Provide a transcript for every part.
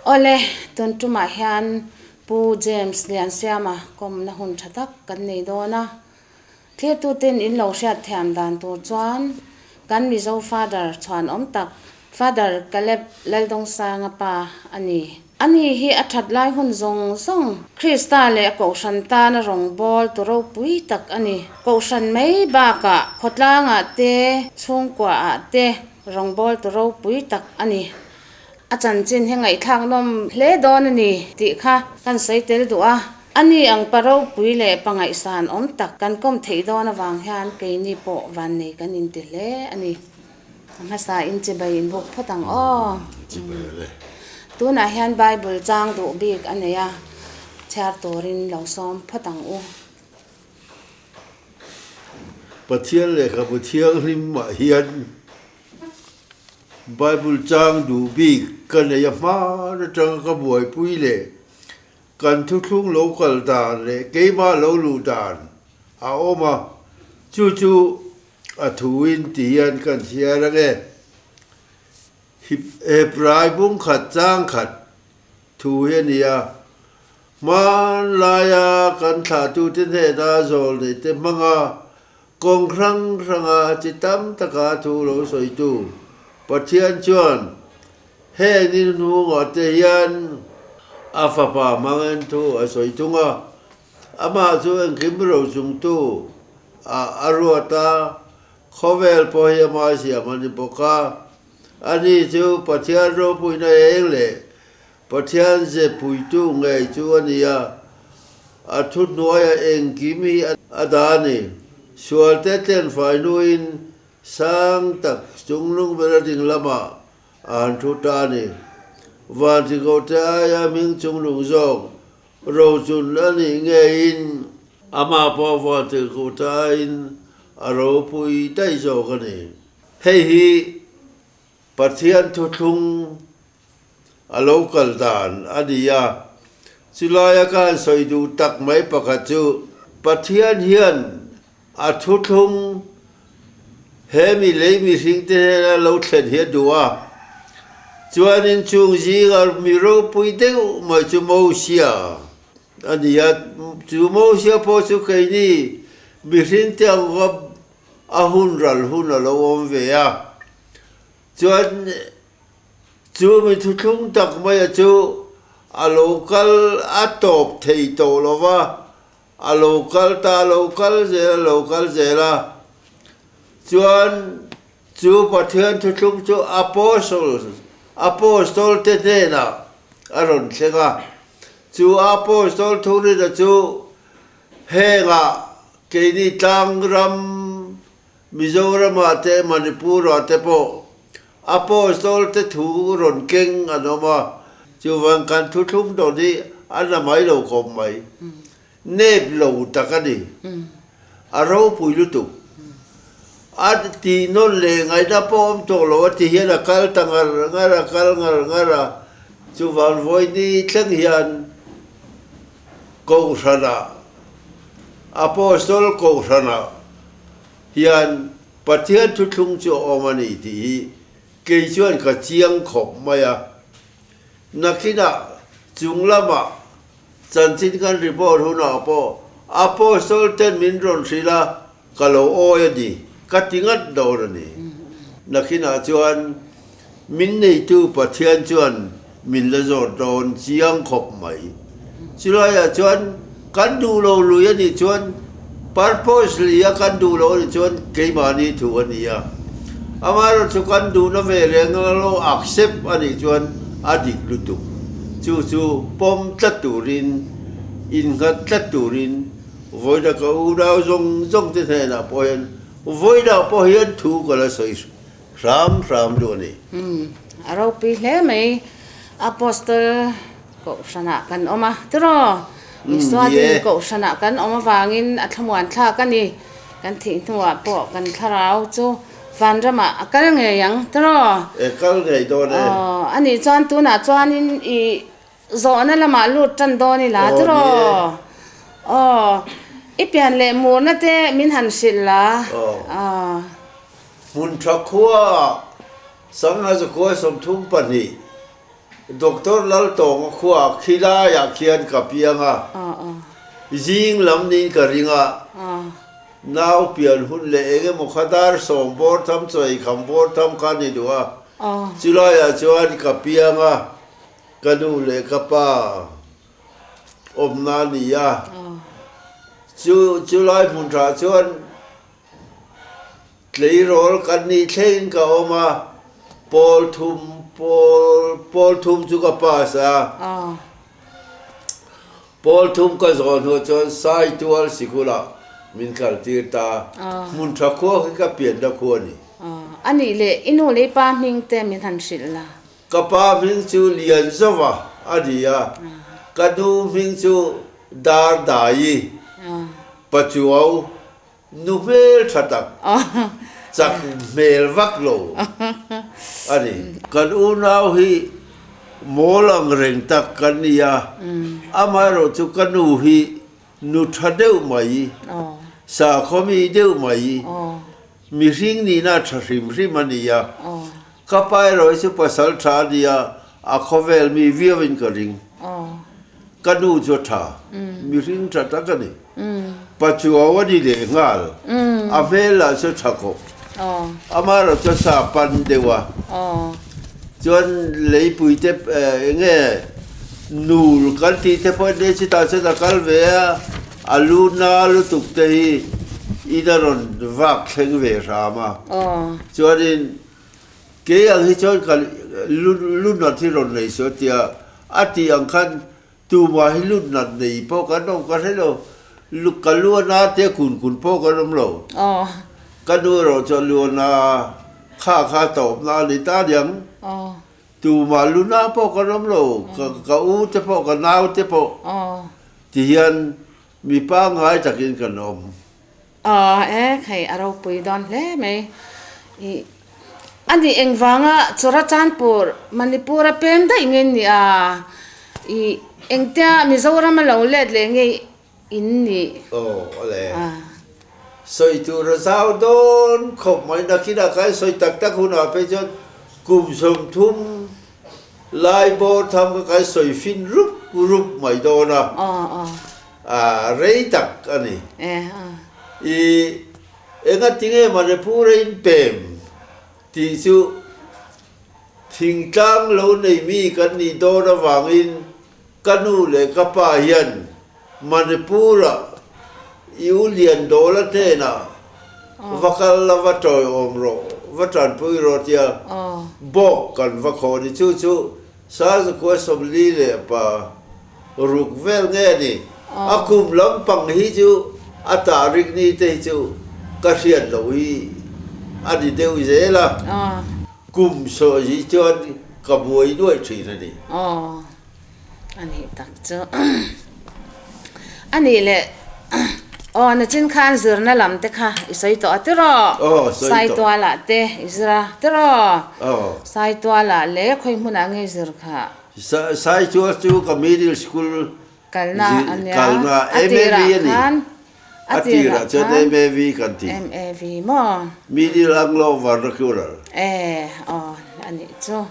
Awle, tun tumah hian Pu James Liansiama kawmna hun tha tak kan nei dawn a. Thirtuten in lo hriatthiam dan tur chuan kan Mizo Father chhuanawm tak Father Caleb Laldongsanga pa a ni. Ani hi a that lai hun zawng zawng Krista leh a Kohhran tana rawngbâwl tu ropui tak a ni. Kohhran mai bakah khawtlangah te, chhungkuaah te rawngbâwl tu ropui tak a ni. A chanchin hi ngaihthlak nawm hle dawn a ni tih kha kan sawi tel duh a. A ni ang pa ropui leh pa ngaihsan awm tak kan kawm theih dawn avang hian keini pawh vannei kan inti hle a ni. A hmasa in chibai in buk phawt ang aw. Chibai ale. Tunah hian Bible chang duh bik a nei a, chhiar turin lo sawm phawt ang u. Pathian lehkhabu thianghlim ah hian Bible chang duh bik ka nei a hman atanga ka buaipui leh kan thuthlung lo kal dan leh keimah lo luh dan a awm a, chu chu a thuin ti hian kan chhiar ang e. Hebrai bungkhat changkhat thu hi a ni a, hmanlaia kan thlahtute hnena zawl neihte hmanga kawng hrang hranga chi tam taka thu lo sawitu Pathian chuan heng ni hnungah te hian a fapa hmangin thu a sawi thung a, amah chu engkim rochungtu ah a ruat a, khawvel pawh hi ama siam a ni bawk a. Ani chu Pathian ropuina eng leh Pathian ze puitu ngei chu a ni a, a thuhnuaia engkim hi a dah a ni. Sualte tlenfai hnuin sang tak chunglung bera ding lamah a han thu ta a ni. Vanthikote aia hming chunglung zawk Rochun a nih ngeiin amah pawh Vantirhkoh aiin a ropui daih zawk a ni. Hei hi Pathian thuthlung a lo kal dan a ni a, chulaia ka han sawi duh tak mai pakhat chu Pathian hian a thuthlung he mi lei mihringte hnena lo thlen hi a duh a, chuanin chung zinga mi ropui deuh mai chu Mosia a ni a, chu Mosia pawh chu keini mihringte ang kha a hun ral hun a lo awm ve a, chuan chu mi thuthlung tak maia chu a lo kal a tawp thei tawh lo va, A lo kal ta, a lo kal zel, a lo kal zel a. Chuan chu Pathian thuthlung chu Apostles, Apostol te hnenah a rawn thleng a. Chu Apostol thurina chu hengah keini tlang ram Mizoramah te Manipurah te pawh Apostol te thu rawn keng an awm a, chuvang kan thuthlung dawn hi a na mai lo khawp mai. Nep lo tak a ni. A ropui lutuk. A tih nawn leh ngaihna pawh awm tawh lo a ti hian a kal ta ngar ngar a, kal ngar ngar a, chuvang vawiini thleng hian Kohhranah, Apostol Kohhranah hian Pathian thuthlung chu a awm a ni tih hi kei chuan ka chiang khawp mai a. Nakinah chung lamah chanchin kan report hunah pawh Apostol ten min rawn hrilh a, ka lo awi a ni, ka ti ngat dawn a ni. Nakinah chuan min neitu Pathian chuan min la zawt dawn chiang khawp mai. Chulaiah chuan kan duh lo lui a nih chuan purposely a kan duh lo a nih chuan keimahni thu a ni a. Amaherawhchu chu kan duhna ve reng a lo accept a nih chuan a dik lutuk. Chu chu pawm tlat turin, innghat tlat turin vawiina ka unau zawng zawng te hnenah pawh hian vawiinah pawh hian thu ka la sawi hram hram duh a ni. Umm, a ropui hle mai. Apostle Kohhranah kan awm a, tiraw? Isua din Kohhranah kan awm avangin a thlamuan thlak a ni. Kan thih hnuah pawh kan thlarau chu vanramah a kal ngei ang, tiraw? E kal ngei dawn e. Aw, a nih chuan tunah chuanin i zawhna lamah lut tan dawn ila, tiraw? Aw, i pian leh murna te min han hrilh la. Aw. Hmun tha khuaah Sangha zakua 32. Doctor Laltawnga khuaah khilaiah khian ka piang a, zing lam niin ka ring a, nau pian hun leh eng emaw kha dar sawm bawr tham chawi kham bawr tham kha a ni duh a, chulaiah chuan ka piang a, ka nu leh ka pa awmna a ni a, chu chulai hmun thah chuan Tleirawl kan nih thlengin ka awm a, pawl thum pawl pawl thum chu ka pass a. Pawl thum ka zawh hnuah chuan Saitual sikulah min kal tir ta. Hmun tha khua khi ka pianna khua a ni. A nih leh i nu leh i pa hming te min han hrilh la. Ka pa hming chu Lianzova a ni a, ka nu hming chu Dardaii Pachuau. Nu hmel tha tak, chak hmel vak lo a ni. Kan unau hi mawl ang reng tak kan ni a, amaherawh chu ka nu hi nu tha deuh mai, sakhaw mi deuh mai, mihring nihna tha hrim hrim a ni a. Ka pa erawh hi chu pasal tha a ni a, a khawvel mi viauin ka ring. Ka nu chu a tha, mihring tha tak a ni. Pachuau a ni leh nghal, a hmel lah chu tha khawp. Amaherawh chu a sa pan deuh a, chuan leipui te eng nge nul kan tih te pawh nia chutah chuan a kal ve a, a lu na lutuk te hi in a rawn vak thleng ve hram a. Chuanin kei ang hi chuan ka lu nat hi rawn nei suh a tia, a tih ang khan Tumah hi lut nat nei pawh kan awm ka hre lo, ka lu a na te kun kun pawh kan awm lo. Ka nu erawh chuan lu a na kha kha tawpna a ni ta aniang. Tumah lu na pawh kan awm lo, ka u te pawh ka nau te pawh ti hian mi pangngai takin kan awm. Aw e, hei a ropui dawn hle mai. I a nih engvanga Churachandpur, Manipur a pem daih nge ni a? I engtia Mizoram a lo let leh nge in nih? Aw awle. Sawi tur a zau dawn khawp mai nakinah khan sawi tak tak hunah phei chuan kum 30 lai bawr tham kha kan sawi fin rup rup mai dawn a. A rei tak a ni. I engatinge Manipur a inpem tih chu thingtlang lo nei mi kan nih dawn avangin ka nu leh ka pa hian Manipur-ah i u Liandawla hnenah va kal la va tawiawm rawh, va tanpui rawh tia bawk kan va khawh a ni. Chu chu Sazakua 40 leh pa Ruk vel nge a ni? A kum lampang hi chu a tah rik ni te hi chu ka hriat loh hi a ni deuh zel a, kum sawi hi chuan ka buai nuaih thin a ni. Aw, a nih tak chu. A nih leh, aw nachin khan zirna lam te kha i sawi tawh a tiraw? Aw, sawi tawh. Saitualah te i zir a tiraw? Aw. Saitualah leh khawi hmunah nge i zir kha? Saitual chu ka middle school Kalna a nia. Kalna A MAV tirah a ni. khan A tirah chuan MAV kan ti. MAV maw? Middle Anglo Vernacular. E aw a nih chu.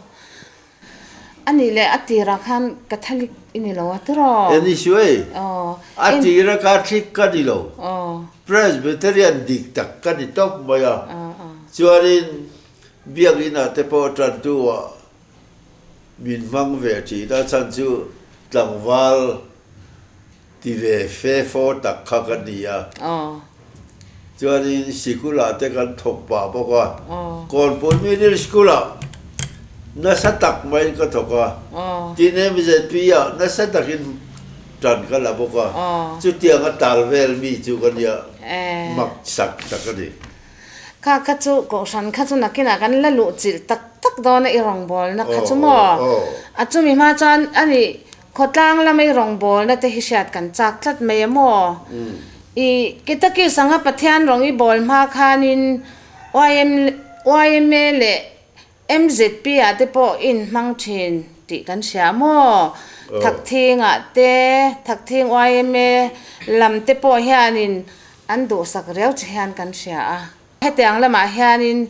A nih leh a tirah khan Catholic i ni lo a tiraw? E ni su ei. Aw. A tira Catholic ka ni lo. Aw. Presbyterian dik tak ka ni tawp mai a. Aw aw. Chuanin Biakinah te pawh tantu ah Min hmang ve thin a chhan chu tlangval ti ve fe fo tak kha ka ni a. Chuanin sikul-ah te kan thawk pah bawk a. Kawnpui Middle School-ah nasa tak maiin ka thawk a. Tin MZP-ah nasa takin tan ka la bawk a. Chutianga tal vel mi chu ka nia mak sak tak a ni. Kha kha chu kohhran kha chu nakinah kan la luh chilh tak tak dawn a i rawngbawlna kha chu maw? A chumi hma chuan a nih khawtlang lama i rawngbawlna te hi hriat kan chak tlat mai a maw? I Kitaki Sangha Pathian rawng i bawl hma khanin yma leh MZP ah te pawh i inhmang thin tih kan hria maw? Thakthing ah te, Thakthing yma lam te pawh hianin an duhsak riau che hian kan hria a. Hetiang lamah hianin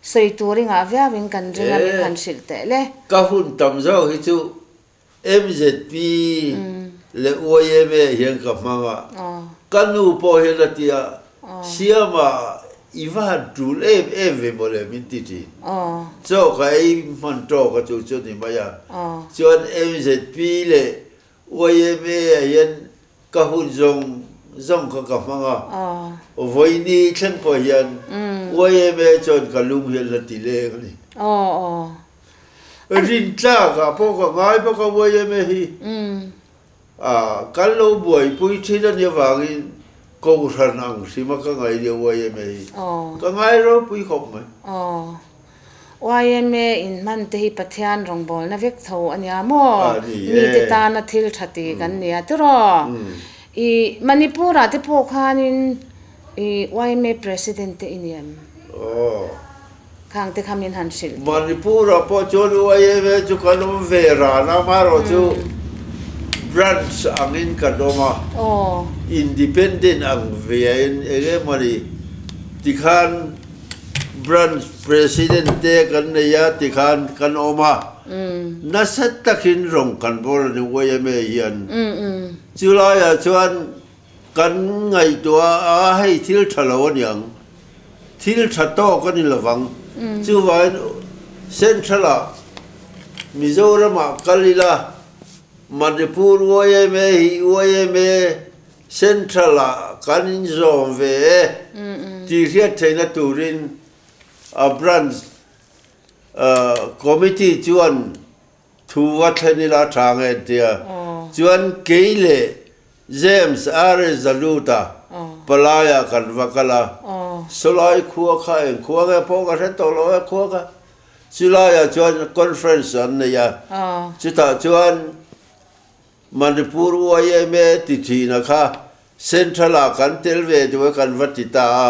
Sawi tur i ngah viau in kan ring a min han hrilh teh le. Ka hun tam zawk hi chu MZP leh yma hian ka hmang a, ka nu pawh hian a ti a, Siama i va han tul em em ve mawle min ti thin. Chaw ka ei hman tawk a chu chu ni mai a, chuan MZP leh yma ah hian ka hun zawng zawng kha ka hmang a, vawiini thleng pawh hian yma chuan ka lung hian la ti leng a ni. Rintlak ah pawh ka ngai bawk a yma hi kan lo buaipui thin a nih avangin Kohhran ang hrim a ka ngai nia yma hi ka ngai ropui khawp mai. Yma in hman te hi Pathian rawngbawlna vek tho a nia maw? Mite tana thil tha ti kan nia tiraw? I Manipur ah te pawh khanin i yma President te i ni em? Khang te kha min han hrilh teh. Manipur ah pawh chuan YMA chu kan awm ve ran a, amaherawh chu branch angin kan awm a, independent ang ve in eng emaw ni tikhan branch president te kan nei a tikhan kan awm a, nasa takin rawng kan bawl a ni YMA hian. Chulaiah chuan Kan ngaihtuah a, hei thil tha lo a niang, thil tha tawk a ni lovang. Chuvangin Central-ah Mizoramah kal ila, Manipur yma hi yma Central-ah kan inzawm ve e tih hriat theihna turin a branch committee chuan Thu va thlen ila tha nge an tia. Chuan kei leh James RS Zaluta palaiah kan va kal a. Sawlai khua kha eng khua nge pawh ka hre tawh lo e khua kha. Chulaiah chuan conference an nei a. Chutah chuan Manipur yma ti thina kha Central ah kan tel ve duh e kan va ti ta a.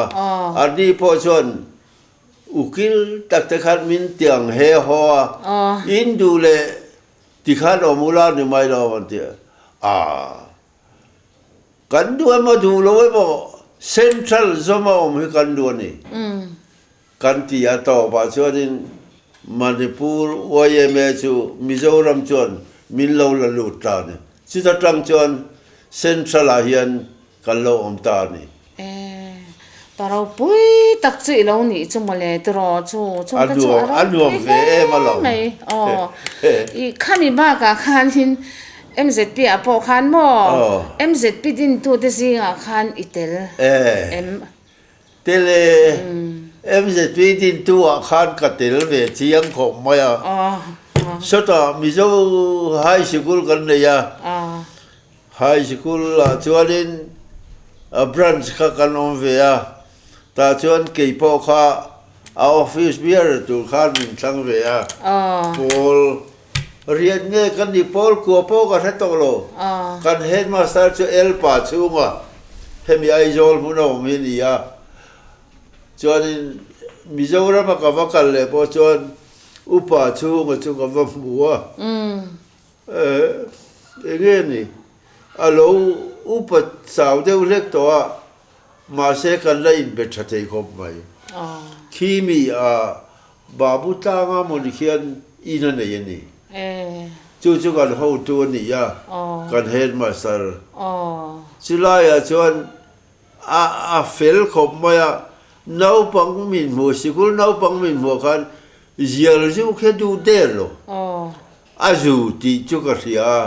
Anni pawh chuan Ukil tak te khan min tiang he haw a, in duh leh ti khan awm ula ni mai lo an ti a, aa kan duh emaw duh lo emaw central zawm a awm hi kan duh a ni kan ti a tawpah chuanin Manipur yma chu Mizoram chuan min lo la lut ta a ni, chuta tang chuan central ah hian Kan lo awm ta a ni. E, pa ropui tak chu i lo nih chu mawle tiraw chu chu ka chu a ropui hle mai. Aw, i khami bakah khanin MZP ah pawh khan maw MZP dintute zingah khan i tel em? Tel e, MZP dintu ah khan ka tel ve chiang khawp mai a. Sawtah Mizo High Sikul kan nei a. High Sikul ah chuanin a branch kha kan awm ve a, tah chuan kei pawh kha a office bearer tur khan min thlang ve a, pawl riat nge ka ni pawl kua pawh ka hre tawh lo, kan headmaster chu Elpa chhunga hemi Aizawl hmun a awm hi a ni a, chuanin Mizoram a ka va kal leh pawh chuan upa chhunga chu ka va hmu a. Enge ni? A lo upa chau deuh hlek tawh a, mahse kan la inbe tha thei khawp mai. Khi mi a Babu tlanga mawni khian in a nei a ni. Chu chu kan hotu a ni a, kan headmaster. Chulaiah chuan a a fel khawp mai a, naupang min hmuh, sikul naupang min hmuh khan zial zu khi a duh der lo. A zu tih chu ka hria a,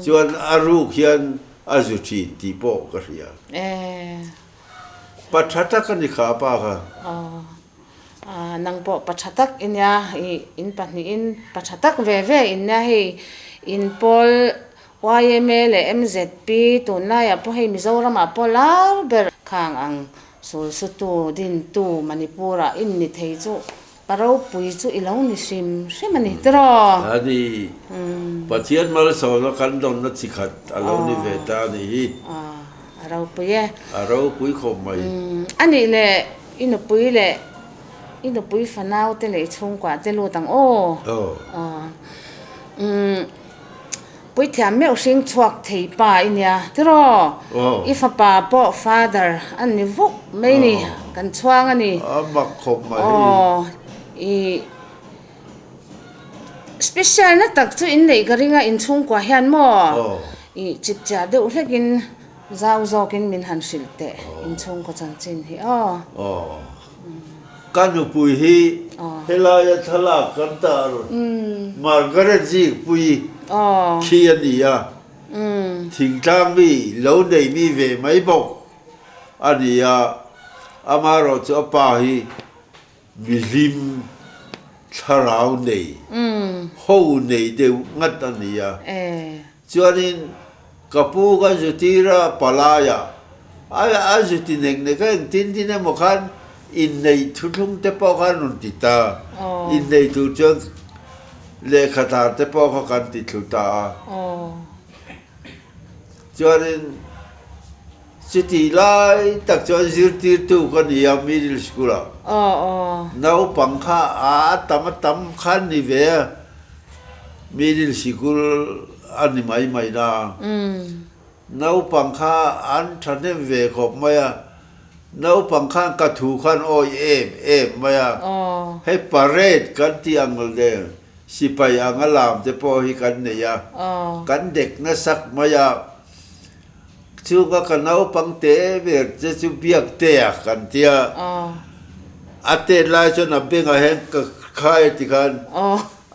chuan a ruk hian a zu thin tih pawh ka hria. Pa tha tak a ni kha pa kha. Nang pawh pa tha tak i nia, i in pahnihin pa tha tak ve ve in nia hei in pawl yma leh MZP tunlaiah pawh hei Mizoramah pawh lar ber khang ang sulsutu dintu Manipurah in ni thei chu Pa ropui chu i lo ni hrim hrim a ni tiraw? A ni. Pathian malsawmna kan dawnna chi khat a lo ni ve ta a nih hi. A ropui e. A ropui khawp mai. A nih leh i nupui leh i nupui fanau te leh i chhungkua te lut ang aw. Aw. Puithiam meuh hring chhuak thei pa i nia tiraw? I fapa pawh father a ni vuk mai ni, kan chhuang a ni. A mak khawp mai. Aw. I special na tak chu in neih ka ring a inchhungkua hian maw i chipchiah deuh hlekin zau zawkin min han hrilh teh inchhungkaw chanchin hi aw. Aw ka nupui hi helaia thlalak kan tar Margaret Zikpuii khi a ni a, thingtlang mi lo nei mi ve mai bawk a ni a, amaherawhchu a pa hi Mihlim thlarau nei, ho nei deuh ngat a ni a. Chuanin ka pu ka zutir a, palai ah a zu ti nek nek a, engtin tin emaw khan inneih thuthlung te pawh khan rawn ti ta. Inneih tur chuan lehkha tar te pawh kha kan ti thlu ta a. Chuanin. Chutih lai tak chuan zirtirtu ka ni a middle school ah. Naupang kha a tam a tam khan ni ve a, middle sikul a ni mai mai na. Naupang kha an thahnem ve khawp mai a, naupang khan ka thu khan awi em em mai a. Hei parade kan tih ang leh sipai anga lam te pawh hi kan nei a, kan dek nasak mai a. Chunga ka naupang te ber che chu biak te a kan ti a, a tet lai chuan a bengah hian ka khai a ti khan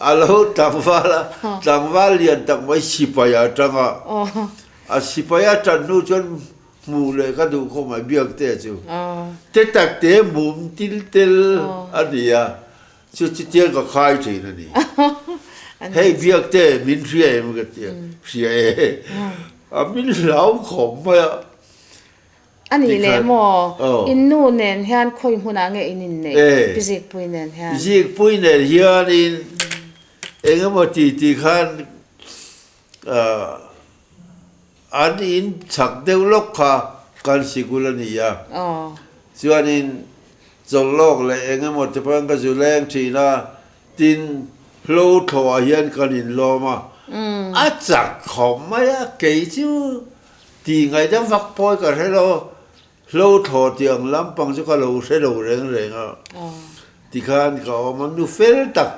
a lo tlangval a, tlangval lian tak mai sipai a tang a, a sipai a tan hnu chuan hmuh leh ka duh khawp mai biak te chu te tak te mum til tel a ni a. Chu chutiang ka khai thin a ni. Hei biak te min hria em ka tia, hria e. A min hlau khawp mai a. A nih leh maw, in nu nen hian khawi hmunah nge in inneih Pi Zikpui nen hian? Zikpui nen hianin eng emaw ti ti khan An in chak deuh lawk kha kan sikul a ni a, chuanin chawlh lawk leh eng emaw te pawhin ka zu leng thin a, tin hlo thlawhah hian kan inlawm a, a chak khawp mai a, kei chu tih ngaihna vak pawi ka hre lo, hlo thlawh tih ang lampang chu ka lo hre lo reng reng a, tikhan ka awm a, nu fel tak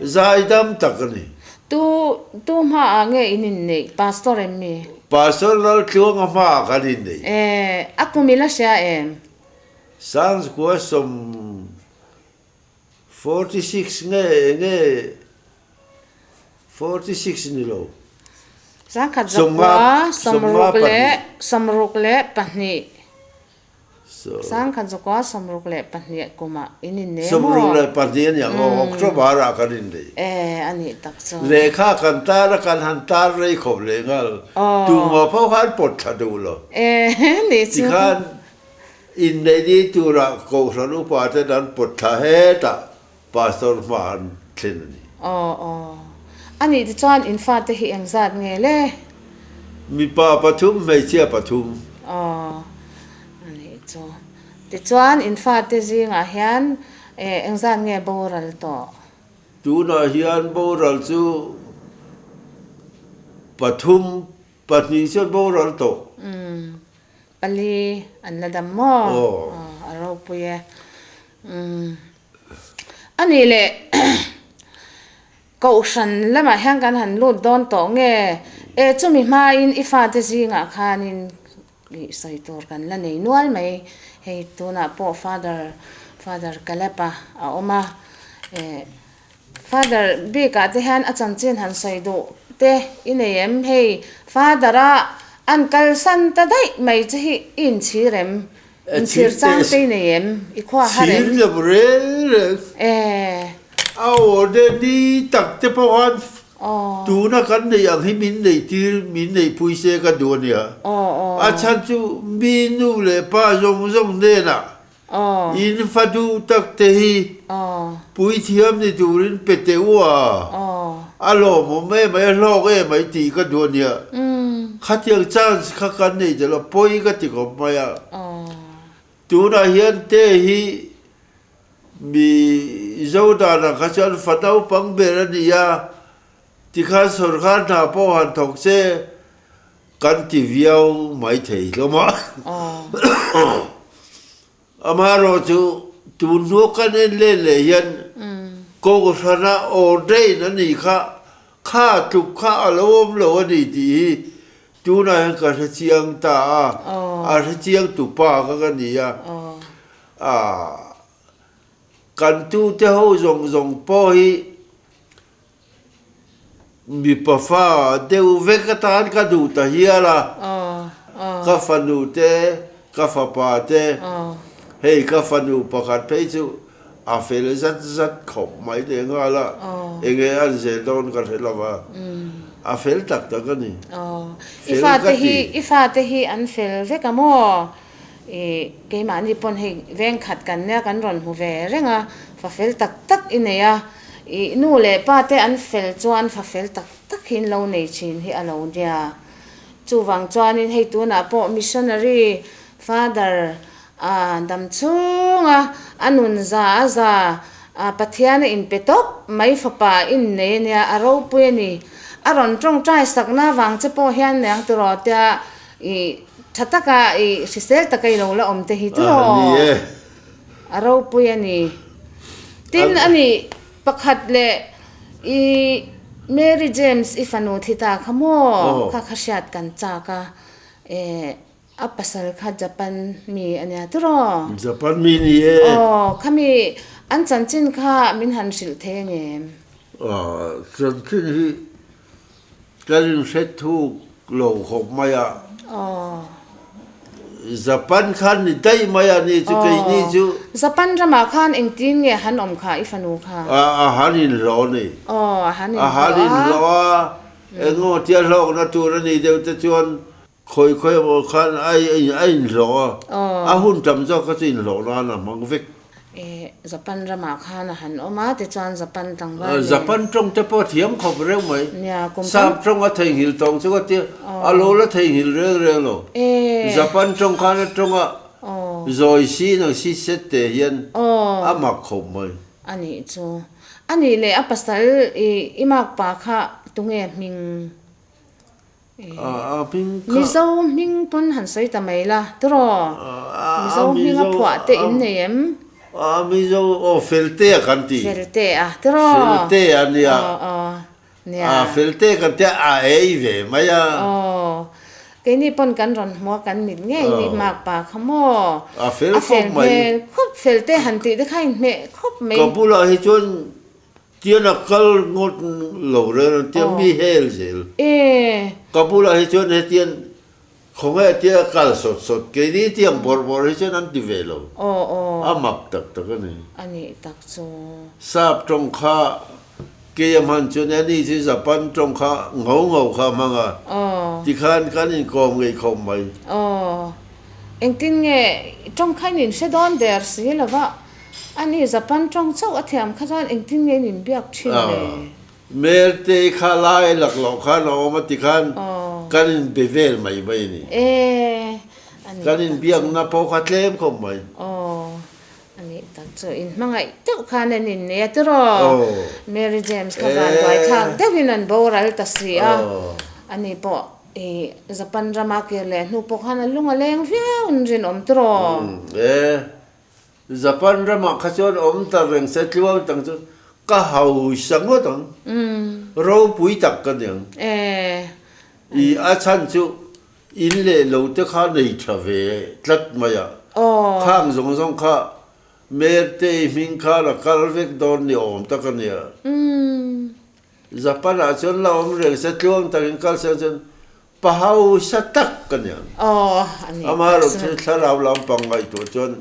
Zaidam tak a ni. Tu tu hmaah nge in inneih? Pastor em mi? Pastor Laltluanga hmaah kan inneih. E, a kum i la hria em? Sangkua sawm 46 nge enge 46 ni lo. Sangkhat zakua 62. 1972 kumah in innei maw? 62 a ni ang aw, October ah kan innei. E, a nih tak chu. Lehkha kan tar a, kan han tar rei khawp leh nghal. Tumah pawh khan pawt thla duh lo. E, nih chu. Tikhan inneih ni turah Kohhran upa ten an pawt thla hetah Pastor hma an thlen a ni. Aw aw. A nih tichuan in fate hi engzat nge le? Mipa pathum, hmeichhia pathum. Aw. A nih chu. Tichuan in fate zingah hian engzat nge boral tawh? Tunah hian boral chu pathum, pahnih chuan boral tawh. Umm. Pali an la dam maw? Aw. A ropui e. Umm. A nih leh Kohhran lamah hian kan han lut dawn tawh nge? E chumi hmain i fate zingah khanin ih sawi tur kan la nei nual mai. Hei tunah pawh Father Father Caleb-a a awm a. E Father bikah te hian a chanchin han sawi duh te i nei em? Hei Father-a an kalsan ta daih mai che hi i inchhir em? Inchhir chang te i nei em? I khua har em? Chhir lo reng reng. E. A aw de ni tak te pawh khan tuna kan neih ang hi min neih tir, min neih pui se ka duh a nia. A chhan chu mi nu leh pa zawng zawng hnenah in fa duh tak te hi puithiam ni turin pe teh u a, a lawmawm em mai, a hlawk em mai tih ka duh a nia. Khatiang chance kha kan nei tel a, pawi ka ti khawp mai a. Tunah hian te hi mi Zo danah kha chuan fa naupang ber a ni a, tikhan sawrkar hna pawh han thawk se kan ti viau mai thei hlawm a. Amaherawhchu tun hnu kan en let leh hian. Kohhrana ordain a nih kha, kha tluk kha a lo awm lo a ni tih hi tunah hian ka hre chiang ta a, a hre chiang tu pa kha ka ni a. Kan tute ho zawng zawng pawh hi Mipa fa deuh vek atan ka duh ta hial a, ka fanu te, ka fapa te, hei ka fanu pakhat phei chu a fel zat zat khawp mai leh nghal a, enge an zel dawn ka hre lo va, a fel tak tak a ni, fel ka ti. I fate hi an fel vek a maw? I keimahni pawn hei veng khat kan nia kan rawn hmu ve reng a, fa fel tak tak i nei a, i nu leh pa te an fel chuan fa fel tak tak hi in lo nei thin hi a lo nia. Chuvang chuanin hei tunah pawh missionary father a dam chhunga a nun za a za a Pathian a inpe tawp mai fapa in nei a nia, a ropui a ni. A rawn tawngtai sakna vang che pawh hian niang tiraw tia I tha taka i hrisel taka i lo la awm te hi tiraw a ropui a ni. Tin a ni pakhat leh i Mary James i fanu thi ta kha maw kha kha hriat kan chak a eh a pasal kha Japan mi a nia tiraw. Japan mi ni e. Aw khami an chanchin kha min han hrilh thei a ngem. Aw chanchin hi Ka rinhret thuk lo khawp mai a. Japan khan ni daih mai a ni chu keini chu. Japan ramah khan engtin nge han awm kha i fanu kha? A han inhlawh a ni. A han inhlawh a. A han inhlawh a, engemaw tia hlawkna tur a nih deuh te chuan khawi khawi emaw khan a inhlawh a. A hun tam zawk kha chu inhlawh nan a hmang vek. Eh, Japan ramah khan a han awm a, tichuan Japan tlangval nen. Japan tawng te pawh a thiam khawp reuh mai. Nia, kum tam. Sap tawng a theihnghilh tawng chu ka tia, a lo la theihnghilh reng reng lo. Japan tawng khan a tawng a, zawi si nang si set te hian a mak khawp mai. A nih chu. A nih leh a pasal i i makpa kha tunge hming? Mizo hming pawn han sawi ta mai la tiraw? Mizo hming a phuah te in nei em? Mizo aw Feltea kan ti. Feltea tiraw? Feltea nia. Nia. Feltea kan tia a ei ve mai a. Aw. Keini pawn kan rawn hmu a kan mit ngei ni makpa kha maw? A fel khawp mai. A fel hmel khawp Feltea han tih te kha inhmeh khawp mai. Ka bulah hi chuan Tian a kal ngawt lo reng ang tia mi hel zel. Ka bulah hi chuan hetian khawnge tia a kal sawt sawt keini tiang bawrh bawrh hi chuan an ti ve lo. A mak tak tak a ni. A nih tak chu. Sap tawng kha kei a hman chuan ani chu Japan tawng kha ngho ngho kha a hmang a. Tikhan kan inkawm ngei khawp mai. Engtin nge tawng kha in inhre dawn der si lova. A ni, Japan tawng chauh a thiam kha chuan engtin nge in inbiak thin le? Merte kha lai lak loh khan a awm a ti khan kan inbe vel mai mai a ni. Kan inbiakna pawh kha tlem khawp mai. Aw, a nih tak chu in hmangaih deuh khan an innei a tiraw? Mary James kha van buaithlak deuhin an boral ta si a, a ni pawh i Japan rama kir leh hnu pawh khan a lung a leng viau in rinawm tiraw? Japan ramah kha chuan awm ta reng se tluang tang chu ka hausa ngawt ang. Ropui tak ka ni ang. I a chhan chu in leh lo te kha nei tha ve tlat mai a. Khang zawng zawng kha Mertei hming kha la kal vek dawn ni awm tak a nia. Japan ah chuan la awm reng se tluang takin kal se chuan Pa hausa tak ka ni ang. Amaherawhchu chu thlarau lampang ngaihtuah chuan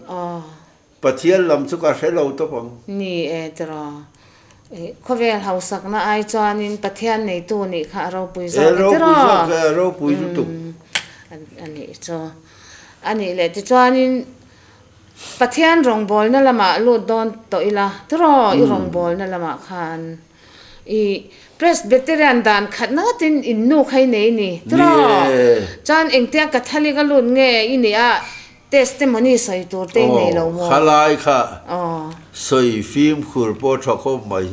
Pathian lam chu ka hre lo tawp ang. Ni e tiraw. Khawvel hausakna ai chuanin Pathian neitu nih kha a ropui zawk e tiraw. E ropui zawk e, a ropui lutuk. A nih chu. A nih leh tichuanin Pathian rawngbawlna lamah lut dawn tawh ila tiraw i rawngbawlna lamah khan. I Presbyterian dan khat ngatin in nu kha i nei ni tiraw? Chuan engtia Catholic a lut nge i nih a testimony sawi tur te i nei lo maw? Aw, khalai kha sawi fimkhur pawh tha khawp mai.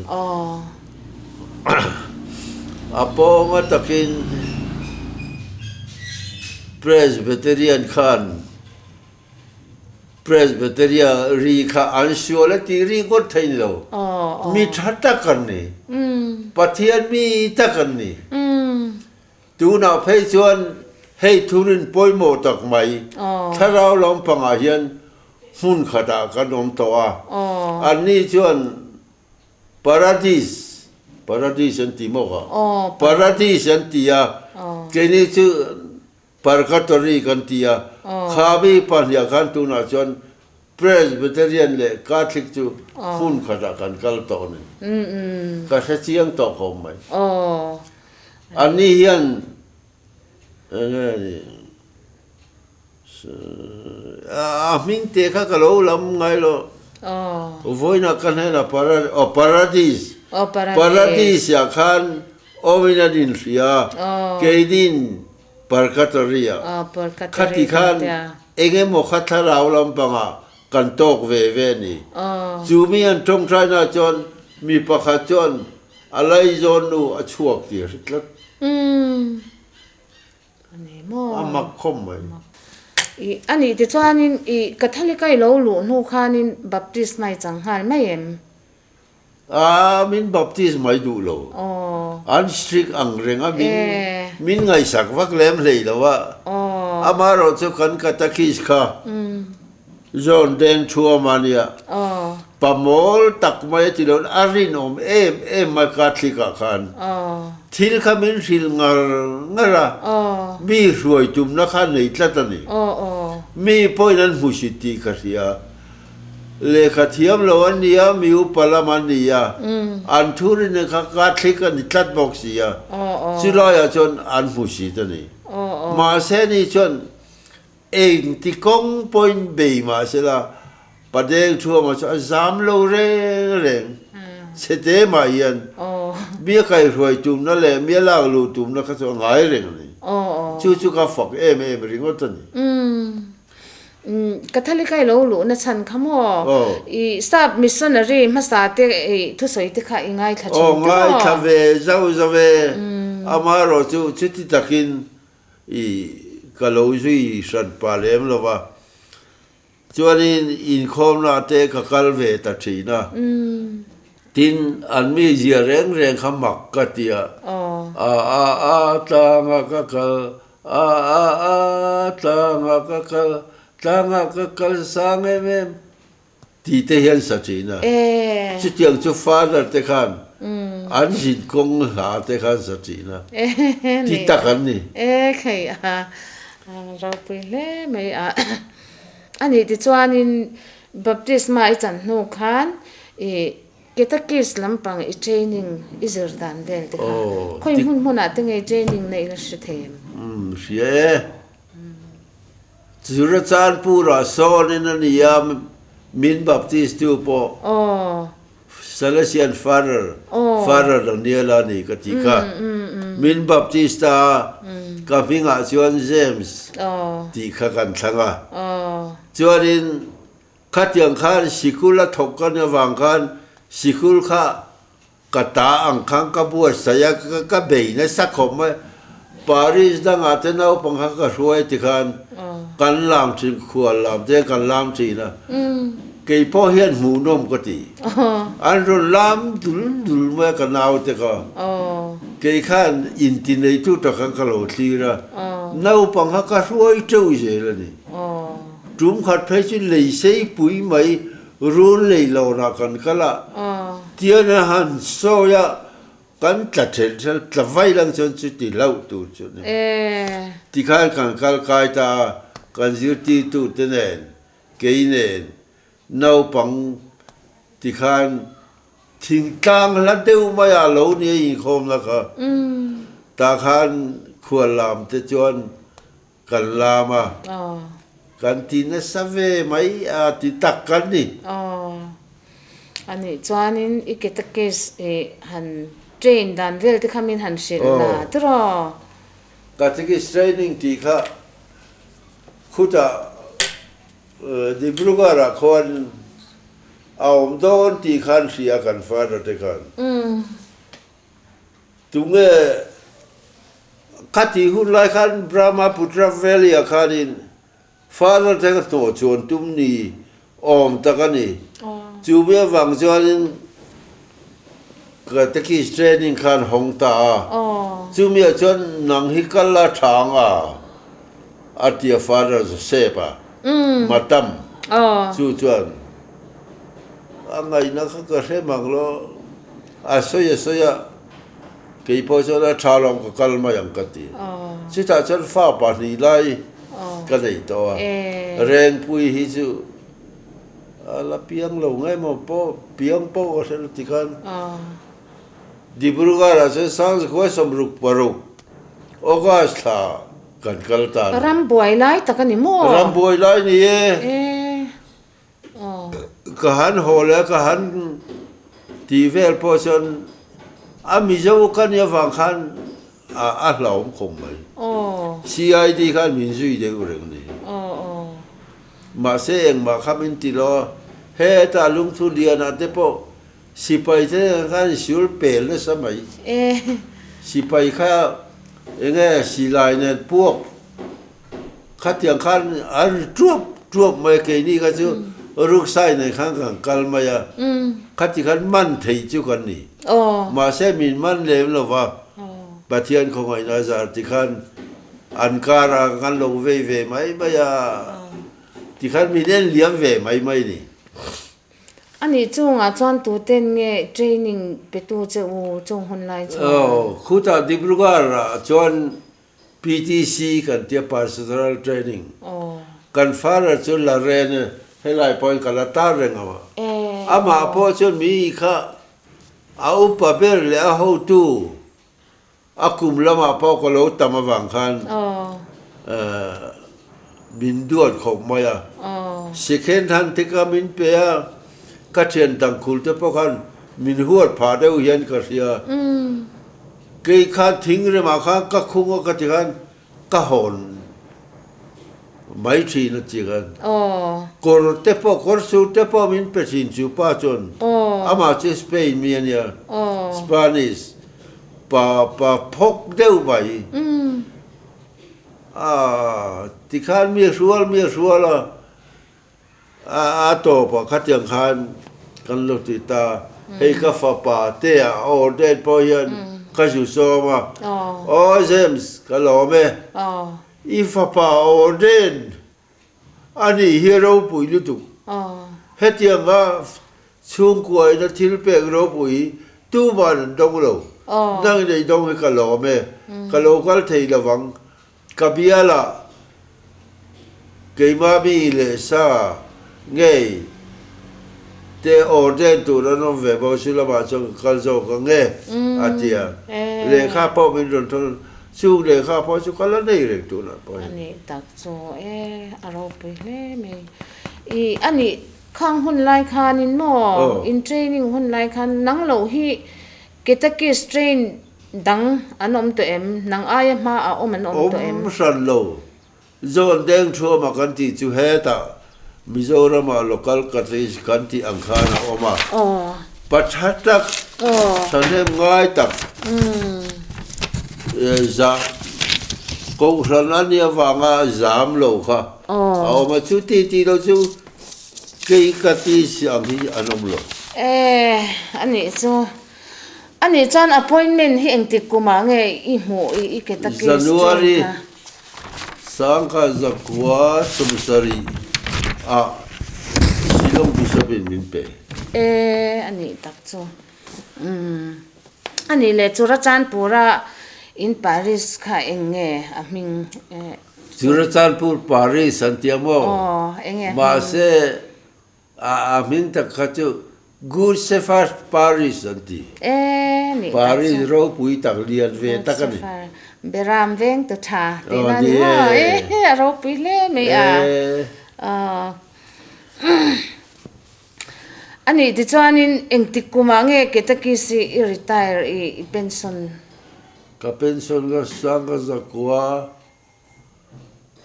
A pawnga takin Presbyterian khan. Presbyteria ri kha an sual a tih ri ngawt thei ni lo. Mi tha tak an ni. Pathian mi tak an ni. Tunah phei chuan hei thurin pawimawh tak mai thlarau lampangah hian hmun khatah kan awm tawh a. Anni chuan Paradis, Paradis an ti maw kha? Paradis an ti a, keini chu Purgatory kan ti a, kha mi pahniah khan tunah chuan Presbyterian leh Catholic chu hmun khatah kan kal tawh a ni. Ka hre chiang tawh khawp mai. Anni hian enge ni a hming te kha ka lo lam ngai lo. Vawiinah ka hnenah Paradis, Paradis ah khan Awmin an inhria, keinin Purgatory-ah khati khan eng emaw kha thlarau lampangah kan tawk ve ve a ni. Chu mi an tawngtainaah chuan mi pakhat chuan a laizawn nu a chhuak tih a hre tlat. A mak khawp mai. A nih tichuanin i Catholic-a i lo luh hnu khanin Baptist mai chang nghal mai em? A min baptist mai duh lo. An strict ang reng a min min ngaihsak vak lem hlei lo a. Amaherawh chu kan catechist kha John Deng Thuama nia pamawl tak mai a ti lo a rinawm em em mai Catholic ah khan thil kha min hrilh ngar ngar a mi hruai tumna kha nei tlat a ni. Mi pawhin an hmusit tih ka hria. Lehkha thiam lo an ni a, mi upa lam an ni a, an thu rin kha Catholic a ni tlat bawk si a, chulaiah chuan an hmu sit a ni. Mahse ni chuan engti kawng pawhin bei mahsela Padeng Thuama chu a zam lo reng reng, chhete mah hian mi a kaihruai tumna leh mi a lak luh tumna kha chu a ngai reng a ni. Chu chu ka fak em em ringawt a ni. Catholic a i lo luhna chhan kha maw? I sap missionary hmasa te i thusawi te kha i ngaithla thin tiraw? Aw ngaithla ve zauh zauh e. Amaherawh chu chuti takin i ka lo zui hran pah lem lo va. Chuanin inkhawmna te ka kal ve ta thin a. Tin, an mi zia reng reng kha mak ka ti a. A a a tlanga ka kal, a a a tlanga ka kal, tlanga ka kal sang em em tih te hian sa thin a. Chutiang chu father te khan an zin kawng hla te khan sa thin a. Ti tak an ni. E khei a, ropui hle mai a. A nih tichuanin Baptisma i chan hnu khan i Catechist lampang i training i zir dan vel te kha khawi hmun hmunah te ngei training na ila hre thei em? Umm hria e. Churachandpur-ah sawnin a ni a, min baptist tu pawh Salesian Father, Father Daniel a ni ka ti kha. Min baptist a, ka hmingah chuan James tih kha kan thlang a. Chuanin khatiang khan sikul a thawk ka nia vang khan sikul kha ka ta ang khan ka buatsaih a, ka bei nasa khawp mai. Paris dangah te naupang kha ka hruai ti khan kan lam thin, khual lam te kan lam thin a. Kei pawh hian hmuhnawm ka ti. An rawn lam dul dul mai a ka naute kha. Kei khan inti neitu tak khan ka lo thlir a, naupang kha ka hruai teuh zel a ni. Tum khat phei chu lei sei pui mai run lei lawrah kan kal a, tian a han sawi a, kan tla ṭhelh ṭhelh, tla vai lang chuan chuti hlauh tur chu a ni. Tikhan kan kal kai ta a, kan zirtirtu te nen, kei nen, naupang tikhan thingtlang hla deuh maiah lo ni a inkhawmna kha, tah khan khual lam te chuan Kan lam a, kan ti nasa ve mai a ti tak kan ni. Aw, a nih chuanin i catechist i han train dan vel te kha min han hrilh la tiraw? Catechist training tih kha khutah Dibrugarh ah khuan a awm dawn tih khan hria kan father te khan. Tunge khatih hun lai khan Brahmaputra Valley ah khanin Father te ka hnawh chuan tum ni? Awm tak a ni. Chu mi avang chuanin Catechist training khan hawng ta a. Chu miah chuan nang hi kal la tha ang a, a ti a Father Joseph a, Matam chu chuan a ngaihna kha ka hre mang lo, a sawi a sawi a, kei pawh chuan a tha lo ang ka kal mai ang ka ti. Chutah chuan fa pahnih lai ka nei tawh a, Rengpui hi chu a la piang lo ngai maw pawh piang pawh ka hre lo ti khan Dibrugarh ah chuan Sangzakhua 66 August thla kan kal ta a ni. Ram buai lai tak a ni maw? Ram buai lai ni e. Ka han haw leh a ka han tih vel pawh chuan a Mizo ka nih avang khan a hlauhawm khawp mai. CID khan min zui deuh reng ni. Mahse engmah kha min ti lo a, hetah lungthu lianah te pawh sipai te khan sul pel nasa mai. Sipai kha enge silai nen puak Khatiang khan a ri tuap tuap mai a, keini kha chu ruksai nen khan kan kal mai a, khati khan man thei chu kan ni. Mahse min man lem lo va, Pathian khawngaihna a zar ti khan an karah kan lo vei ve mai mai a, ti khan min en liam ve mai mai ni. A nih chungah chuan tuten nge training petu che u chung hun lai chuan? Aw, khutah Dibrugarh ah chuan PTC kan tia Pastoral Training. Kan father chu la ren e, helai pawhin ka la tar reng ang a. Amah pawh chuan mi kha a upa ber leh a hotu a kum lamah pawh ka lo tam avang khan min duat khawp mai a. Second hand te kha min pe a, ka thian tangkhul te pawh khan min huat phah deuh hian ka hria. Kei khan thing remah khan ka khung a ka ti khan ka hawn mai thin a ti khan kawr te pawh kawr sur te pawh min pe thin chu pa chuan amah chu Spain mi a nia Spanish pa pa phawk deuh mai a ti khan mi a hrual mi a hrual a. A tawpah khatiang khan kan lo ti ta, hei ka fapa te a order pawh hian ka zu sawm a, Aw James ka lawm e, i fapa order a nih hi ropui lutuk, hetianga chhungkuaina thil pek ropui hi tuman an dawng lo, nang nei dawng hi ka lawm e, ka lo kal thei lovang Ka bialah keimah mi leh sa ngei te ordain tur an awm ve bawk chu lamah chuan ka kal zawk ang e a ti a. Lehkha pawh min rawn thawn chung lehkha pawh chu ka la nei reng tunah pawh hian. A nih tak chu e, a ropui hle mai. I a nih khang hun lai khanin maw in training hun lai khan nang loh hi Catechist train dang an awm tawh em? Nang aia hma a awm an awm tawh em? Awm hran lo. Zawn deng thuama kan tih chu hetah Mizorama local catechist kan tih ang khan a awm a. Pa tha tak, thahnem ngai tak, zah kohhran a nih avanga zam lo kha a awm a. Chu ti tih lo chu Kei ka ti si ang hi an awm lo. E, a nih chu. A nih chuan appointment hi engtik kumah nge i hmuh i i ke ta case chu January sangkha zakua 70 ah Shillong Bishop in min pe. E, a nih tak chu. Umm. A nih leh Churachandpur-a in Paris kha eng nge a hming e? Churachandpur Paris an ti a maw? Mahse a hming tak kha chu Good Shepherd Paris an ti. Paris ropui tak lian ve tak a ni. Beram veng tu tha tihna a ni maw? A ropui hle mai a. A nih tichuanin engtik kumah nge Ketakisi i retire i pension? Ka pension ka sang ka zakua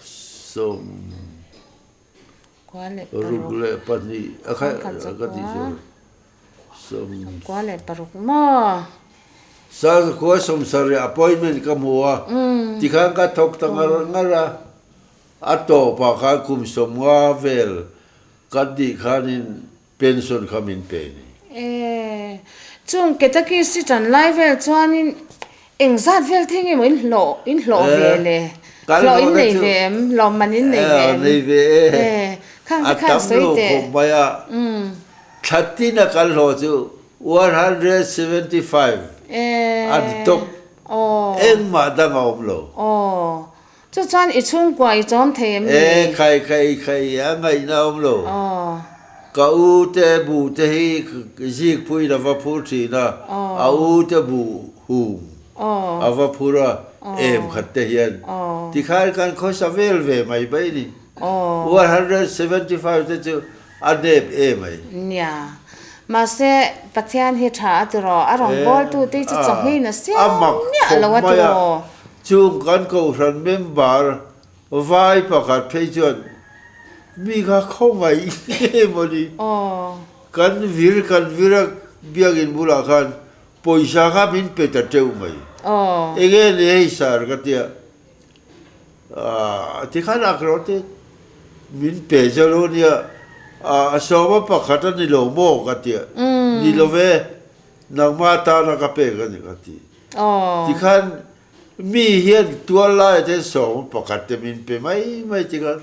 62 a kha ka ti chu sawm 26 maw? Sang zakua 70 appointment ka hmu a tikhan ka thawk ta ngar ngar a, a tawpah khan kum 50 vel. Kan nih khanin pension kha min pe ni. E, chung Ketakis i tan lai vel chuanin engzat vel te nge maw in hlawh in hlawh ve le? Hlawh in nei ve em? Lawmman in nei ve em? Nei ve e. E, khang te khan sawi teh. A tam lo khawp mai a. Thla tin a kan hlawh chu 175 a ni tawp. Engmah dang a awm lo. Aw. Chu chuan i chhungkua i chawm thei em ni? E, khai khai khai, a ngaihna awm lo. Ka u te buh te hi zikpuiin a va phur thin a, a u te buh hum a va phur a, em khat te hian. Tikhan kan khawsa vel ve mai mai ni. 175 te chu a nep em ai. Nia. Mahse, Pathian hi tha a ti rawh. A rawngbawltu te hi chu chawhngeiin a siam miah lo a ti rawh. Chung kan kohhran member vai pakhat phei chuan mi kha khawngaih nge maw ni? Kan vir kan vir a biakinn bulah khan pawisa kha min pe ta teuh mai. Enge ni hei sir ka tia. Tikhan ak rawh te min pe zeuh lo nia, a sawma pakhat a ni lo maw ka tia, ni lo ve, nangma tana ka pek a ni ka ti. Tikhan mi hian tual laia te sawma pakhat te min pe mai mai tikhan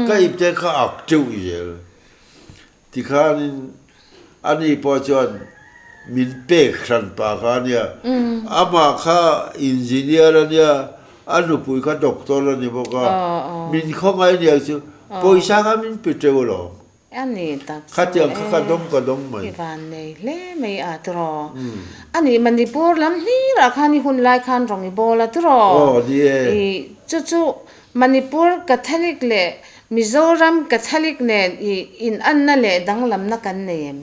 ka ip te kha ak teuh zel. Tikhanin ani pawh chuan min pek hran pah kha a nia. Amah kha engineer a nia, a nupui kha doctor a ni bawk a. Min khawngaih aniang chu pawisa kha min pe teuh alawm. A ni tak chu Khatiang kha ka dawng ka dawng mai. I van nei hle mai a tiraw. A nih Manipur lam hlirah khan i hun lai khan rawng i bawl a tiraw. Aw ni e. I chu chu Manipur Catholic leh Mizoram Catholic nen i inanna leh danglamna kan nei em?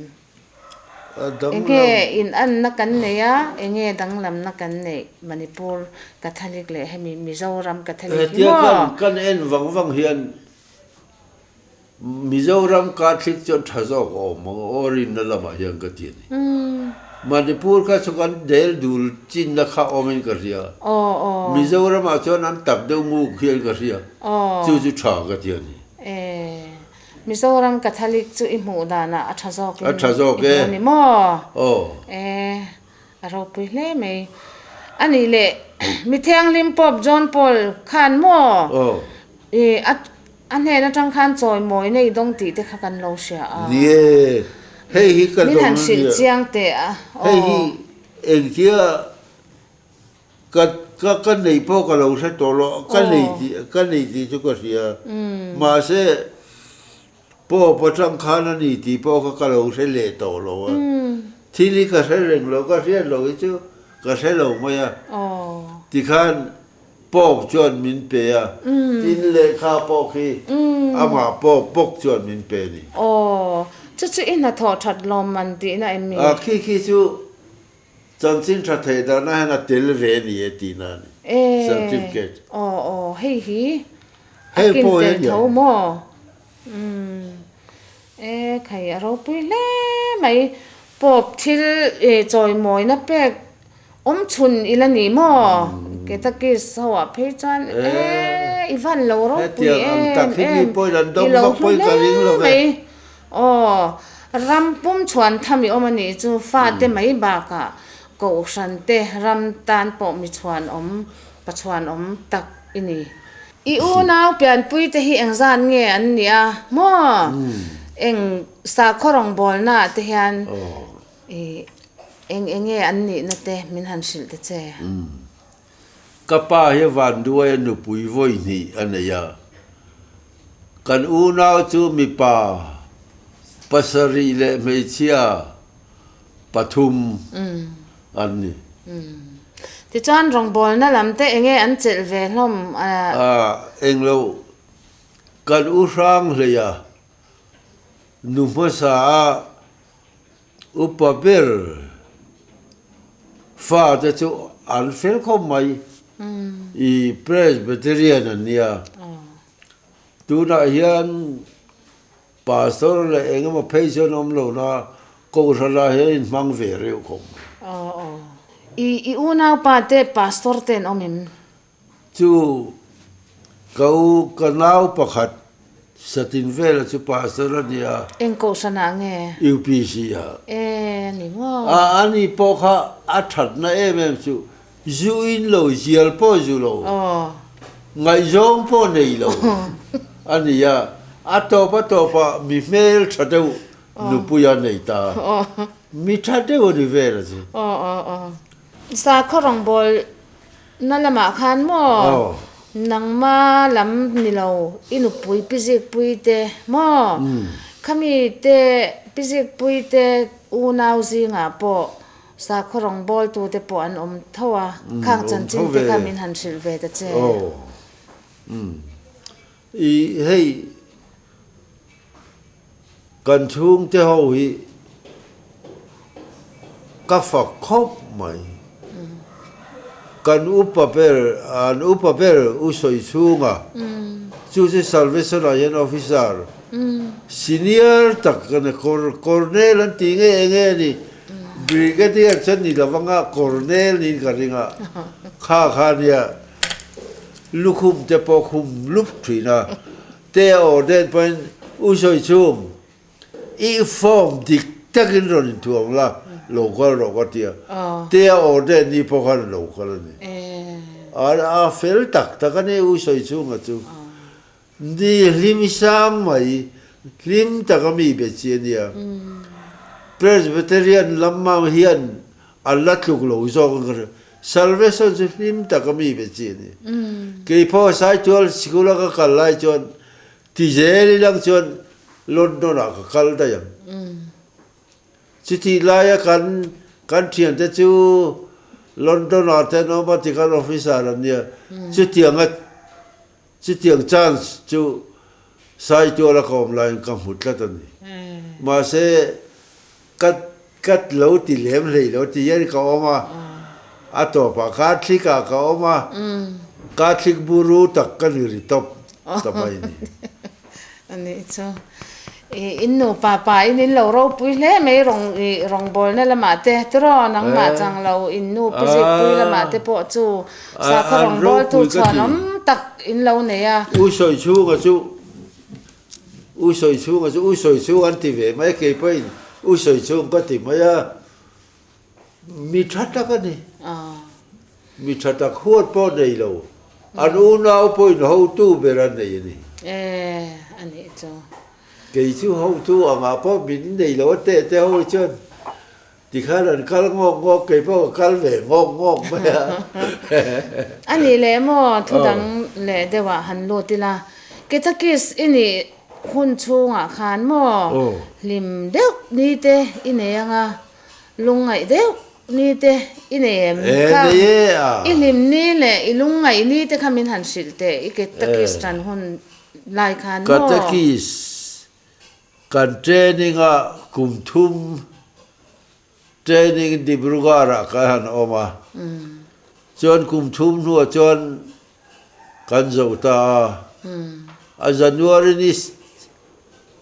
Enge inanna kan nei a, enge danglamna kan neih Manipur Catholic leh hemi Mizoram Catholic hi Hetia kan kan en vang vang hian Mizoram Catholic chuan tha zawk a awm ang aw rinna lamah hian ka ti a ni. Manipur kha chu kan del dul chinna kha awmin ka hria. Mizoramah chuan an tak deuh nguk hian ka hria. Chu chu tha ka ti a ni. Mizoram Catholic chu i hmuh danah a tha zawkin i hmu ni maw? A ropui hle mai. A nih leh mi thianghlim Pope John Paul khan maw a A hnen atang khan chawimawi nei dawng tih te kha kan lo hria a. Ni e, hei hi ka Min han hrilh chiang teh a, aw. Hei hi engtia ka ka ka neih pawh ka lo hre tawh lo, ka nei tih ka nei tih chu ka hria. Mahse Pope atang khan a ni tih pawh kha ka lo hre leh tawh lo a. Thil hi ka hre reng lo, ka hriat loh hi chu ka hre lo mai a. Tikhan Pope chuan min pe a, tin lehkha pawh khi amah Pope bawk chuan min pe a ni. Aw, chu chu i hnathawh that lawm man tihna em ni? A, khi khi chu chanchin tha theih dahna hian a tel ve a ni e tihna a ni, certificate. Aw, aw, hei hi a kin tel tho maw? Umm, e khai a ropui hle mai. Pope thil chawimawina pek Awm chhun i la ni maw? Ketakis ho ah phei chuan e i van lo ropui em em i lo hlu hle mai. Aw ram pum chhuan tham i awm a nih chu fate mai bakah kohhran te ram tan pawh mi chhuan awm pa chhuan awm tak i ni. I unau pianpui te hi engzat nge an nih a maw? Eng sakhaw rawngbawlna ah te hian I eng eng nge an nihna te min han hrilh ta che? Ka pa hi Vanduaia nupui vawi hnih a nei a. Kan unau chu mipa pasarih leh hmeichhia pathum an ni. Tichuan rawngbawlna lam te eng nge an chelh ve hlawm a? Englo, kan u hrang hleia nu hmasa a Upa ber fate chu an fel khawp mai. I Presbyterian an nia. Tunah hian Pastor leh eng emaw phei chuan awm lo na Kohhranah hian inhmang ve reuh khawp mai. I unaupa te Pastor te an awm em? Chu ka u ka nau pakhat. Satin vela chu pastor a nia. Eng kohhran ah nge? UPC ah. E ni maw? A ani pawh kha a thatna em em chu zu in lo, zial pawh zu lo, ngaihzawng pawh nei lo a ni a. A tawp a tawp ah mi hmel tha deuh nupui a nei ta. Mi tha deuh a ni vela chu. Sakhaw rawngbawl Na lamah khan maw? Nangma lam ni lo, i nupui pizikpui te maw? Khami te pizikpui te unau zingah pawh sakhaw rawngbawltu te pawh an awm tho a, khang chanchin te kha min han hrilh ve ta che. I hei Kan chhungte ho hi ka fak khawp mai. Kan upa ber, an upa ber u sawi chhunga chu chu Salvation ah hian officer senior tak a ni, Colonel an tih nge eng nge a ni, Brigadier chuan ni lo anga Colonel niin ka ring a, kha kha nia lukhum te pawh khum lup thin a. Te aw den pawhin u sawi chhung i form dik takin rawn inthuam la, lo kal rawh ka ti a. Te aw den ni pawh khan lo kal a ni. A fel tak tak a ni u sawi chhunga chu. Ni hlim sang mai, hlim taka mi be chi a nia. Presbyterian lam hian A la tluk lo zawk ang ka hria. Salvation chu hlim tak a mi ve chi a ni. Kei pawh Saitual sikul a ka kal lai chuan ti zel ilang chuan London ah ka kal daih ang. Chutih laia kan kan thiante chu London ah te an awm a tikhan officer an nia. Chutiang a chutiang chance chu Saitual a ka awm laiin ka hmu tlat a ni. Mahse Ka ka lo ti lem hlei lo ti hian ka awm a, a tawpah Catholic ah ka awm a, Catholic buru tak ka ni ri tawp ta mai ni. A nih chu. I in nupa pa in in lo ropui hle mai rawng i rawngbawlna lamah te tiraw nangmah chang lo in nu pi zikpui lamah te pawh chu sakhaw rawngbawltu chhuanawm tak in lo nei a. U sawi chhunga chu U sawi chhunga chu u sawi chhung an ti ve mai, kei pawhin u sawi chhung ka ti mai a, mi tha tak a ni. Mi tha tak huat pawh nei lo, an unau pawhin hotu ber an nei a ni. E, a nih chu. Kei chu hotu angah pawh min nei lo a teh te ho chuan Tikhan an kal ngawk ngawk, kei pawh ka kal ve ngawk ngawk mai a. A nih leh maw thu dang leh deuhah han lut ila, Ketakis i nih hun chhungah khan maw hlim deuh ni te i nei anga, lungngaih deuh ni te i nei em kha? I hlim ni leh i lungngaih ni te kha min han hrilh teh i Ketakis tan hun lai khan maw? Katakis Kan training a kum thum training Dibrugarh ah kan han awm a, chuan kum thum hnuah chuan kan zo ta a, a January ni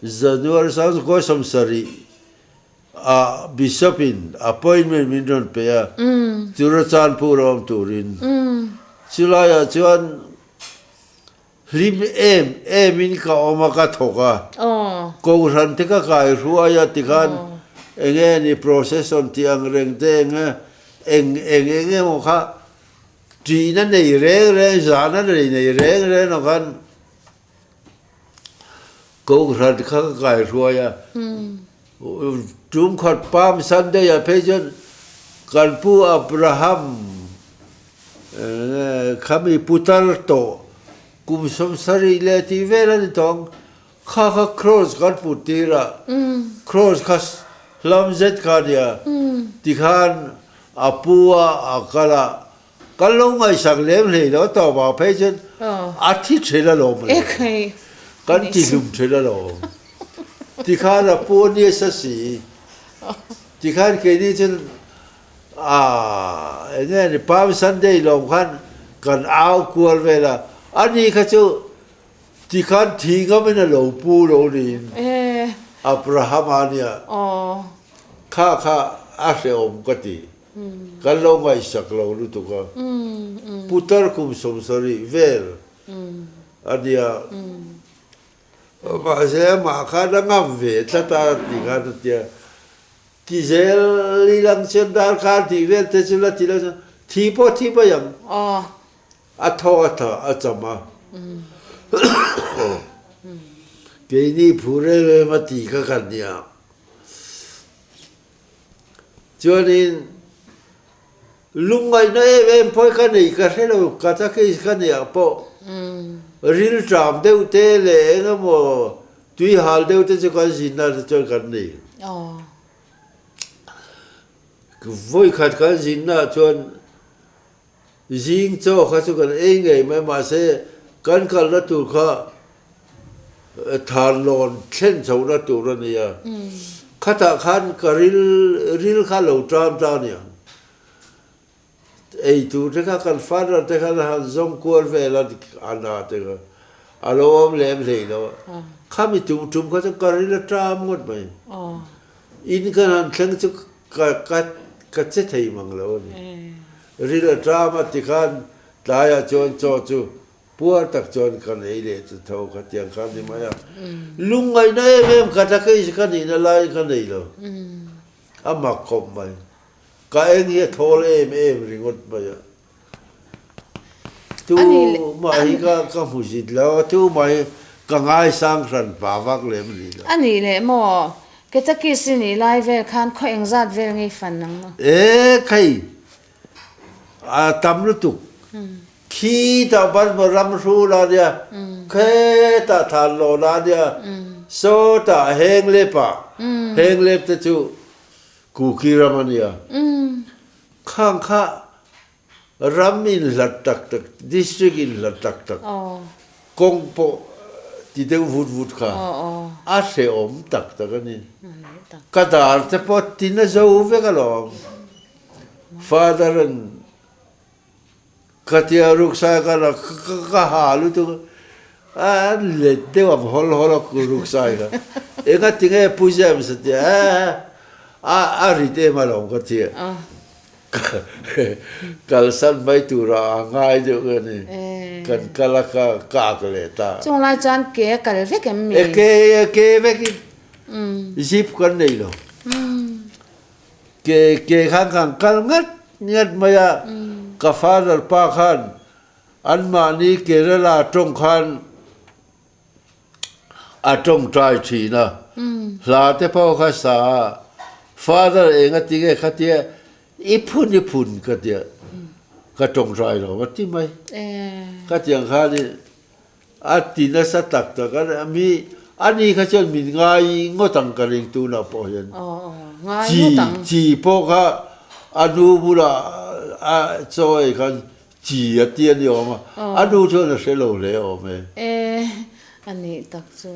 January sangchukua sawmsarih ah Bishop in appointment min rawn pe a, Churachandpur a awm turin, chulaiah chuan Hlim em em in ka awm a, ka thawk a. Kohhran te ka kai hruai a tikhan eng nge ni procession tih ang reng te eng eng eng eng emaw kha ṭihna nei reng reng zahna nei nei reng reng lo khan kohhran kha ka kai hruai a. Tum khat Palm Sunday ah phei chuan kan pu Abraham Khami putar tawh kum sawmsarih leh tih vel a ni tawh ang, kha kha cross kan put tir a, cross kha hlam zet kha a nia, tikhan a pu a a kal a, kan lo ngaihsak lem hlei lo tawp ah phei chuan a thi then alawm le, kan ti hlum then alawm, tikhan a pu a nia sa si, tikhan keini chuan Aaa eng nge ni Palm Sunday lawm khan kan au kual vel a, ani kha chu tikhan thi ngamin a lo pu lo niin Abraham-a ania kha kha a hrehawm ka ti, kan lo ngaihsak lo lutuk a, putar kum sawmsarih vel ania. Mahse amah khan a ngam ve tlat a ti khan a tia. Ti zel i lang chuan darkar tih vel te chu la ti lo chuan thi pawh thi mai ang. A thaw a tha a cham a. Keini phur em em a ti kha kan nia. Chuanin lungngaihna em em pawh hi ka nei ka hre lo, ka takis ka neih ah pawh rilṭam deuh te leh eng emaw tui hal deuh te chu kan zinna te chuan kan nei. Vawikhat kan zinna ah chuan Zing chaw kha chu kan ei ngei mai mahse kan kalna tur kha thanlawn thlen chhohna tur a ni a, khatah khan ka ril ril kha lo ṭam ta a ni ang. Ei tur te kha kan father te khan a han zawng kual vel a a te kha a lo awm lem hlei lo a, khami tum tum kha chu ka ril a ṭam ngawt mai. In kan han thleng chu Ka ka ka che thei mang lo a ni. Ril a ṭam a tikhan tlaiah chuan chaw chu puar tak chuan kan ei leh ta tho kha tiang kha a ni mai a. Lungngaihna em em ka ta kei ka nihna laiin ka nei lo. A mak khawp mai. Ka eng hi a thawl em em ringawt mai a. Tu mah hi ka ka hmu zit lo a, tu mah hi ka ngaisang hran pa vak lem ni lo. A nih leh maw? Ketakis i nih lai vel khan khaw engzat vel ngei fan ang maw? E khai, a tam lutuk. Khi tah Burma ram hru la nia, khetah than law la nia, sawtah Henglep ah, Henglep te chu Kuki ram a nia. Khang kha ram inhlat tak tak, district inhlat tak tak, kawng pawh ti deuh vut vut kha a hrehawm tak tak a ni. Ka dar te pawh tin a zo vek alawm. Father an ka tia ruksai ka la ka ha lutuk a an let deuh ang hawl hawl a ruksai kha. Engatinge Pu James a tia a a rit em alawm ka tia. Kalsan mai tura a ngai deuh a ni. Kan kal a ka kak leh ta. Chung lai chuan ke a kal vek em mi? E ke ke vekin zip kan nei lo. Ke ke khan kan kal ngat ngat mai a, ka father pa khan anmahni Kerala tawng khan A tawngtai thin a, hla te pawh kha sa a, Father eng a ti nge kha tia i phun i phun ka tia ka tawngtai lo a ti mai. Ka tiang khan i a ti nasa tak tak a, mi ani kha chuan min ngai ngawt ang ka ring tunah pawh hian chi chi pawh kha a nu bulah a chaw ei khan Chi a ti a ni awm a, a nu chuan a hre lo hle awm e. E, a nih tak chu.